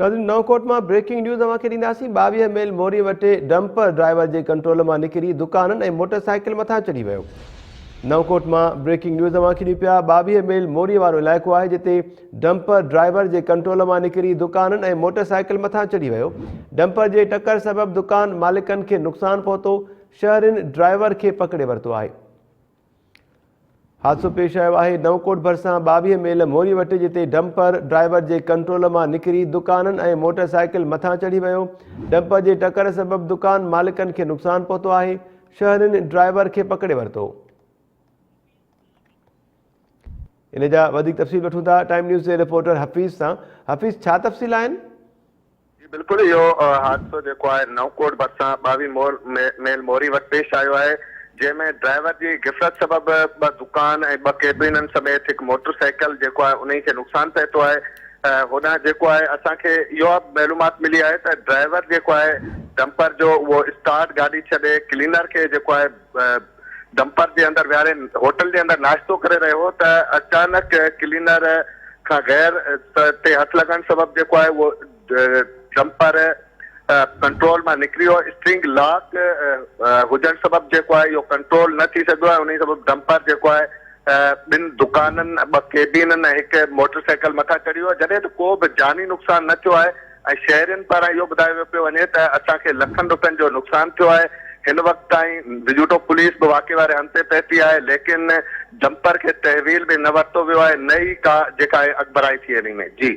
ناظرين نئون ڪوٽ مان بريڪنگ نيوز اوهان کي ڏينداسين 22 ميل موري وٽ ڊمپر ڊرائيور جي ڪنٽرول مان نڪري دڪانن ۽ موٽر سائيڪل مٿان چڙهي ويو. نئون ڪوٽ مان بريڪنگ نيوز اوهان کي ڏيون پيا 22 ميل موري وارو علائقو آهي جتي ڊمپر ڊرائيور جي ڪنٽرول مان نڪري دڪانن ۽ موٽر سائيڪل مٿان چڙهي ويو. ڊمپر جي ٽڪر سبب دڪان مالڪن کي نقصان پهتو شهرين ڊرائيور کي پڪڙي ورتو آهي. حادثو پيش آيو آهي نئون ڪوٽ ڀرسان 22 ميل موري وٽ جتي ڊمپر ڊرائيور جي ڪنٽرول مان نڪري دڪانن ۽ موٽر سائيڪل مٿان چڙهي ويو ڊمپر جي ٽڪر سبب دڪان مالڪن کي نقصان پهتو آهي شهرين ڊرائيور کي پڪڙي ورتو. ان جا وڌيڪ تفصيل وٺون ٿا ٽائيم نيوز جي رپورٽر حفيظ سان حفيظ ڇا تفصيل آهن؟ جي بلڪل اهو حادثو جيڪو آهي نئون ڪوٽ ڀرسان 22 مور ميل موري وٽ پيش آيو آهي جنهن ۾ ڊرائيور جي غفلت سبب ٻه دڪان ۽ ٻه ڪيبنن سميت هڪ موٽر سائيڪل جيڪو آهي انهي کي نقصان پهتو آهي هوڏانهن جيڪو آهي اسان کي اها به معلومات ملي آهي ته ڊرائيور جيڪو آهي ڊمپر جو اهو اسٽارٽ گاڏي ڇڏي ڪلينر کي جيڪو آهي ڊمپر جي اندر ويهاري هوٽل جي اندر ناشتو ڪري رهيو هو ته اچانڪ ڪلينر کان غير تي هٿ لڳڻ سبب جيڪو آهي اهو ڊمپر ڪنٽرول مان نڪري ويو اسٽرنگ لاڪ هجڻ سبب جيڪو آهي اهو ڪنٽرول نه ٿي سگهيو ۽ انهي سبب ڊمپر جيڪو آهي ٻن دڪانن ٻه ڪيبينن ۽ هڪ موٽر سائيڪل مٿان چڙهي ويو جڏهن ته ڪو به جاني نقصان نه ٿيو آهي ۽ شهرين پاران اهو ٻڌايو ويو پيو وڃي ته اسان کي لکن روپين جو نقصان ٿيو آهي، هن وقت تائين وجوٽو پوليس به واقعي واري هنڌ تي پهتي آهي ليڪن ڊمپر کي تحويل ۾ نه ورتو ويو آهي نه ئي ڪا جيڪا آهي اڳڀرائي ٿي انهي ۾ جي.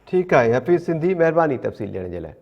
ٺيڪ آهي حفيظ سنڌي مهرباني تفصيل ڏيڻ جي لاء.